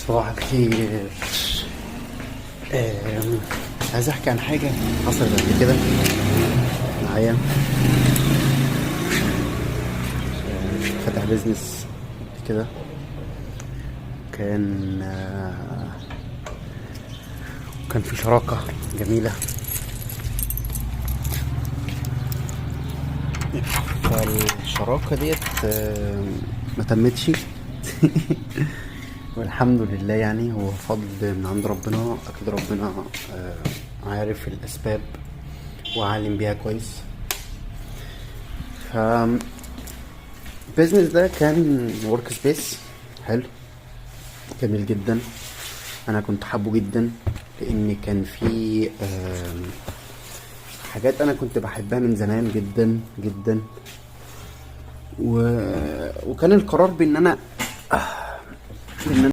صباح الخير. آم، عايز احكي عن حاجة حصلت قبل كده معايا. فاتح business قبل كده، كان كان في شراكة جميلة. فالشراكة ديت ما تمتش والحمد لله، يعني هو فضل من عند ربنا، أكيد ربنا عارف الأسباب وعالم بيها كويس. ف ال business ده كان workspace حلو جميل جدا، انا كنت حابه جدا لان كان في حاجات انا كنت بحبها من زمان جدا جدا، وكان القرار بان انا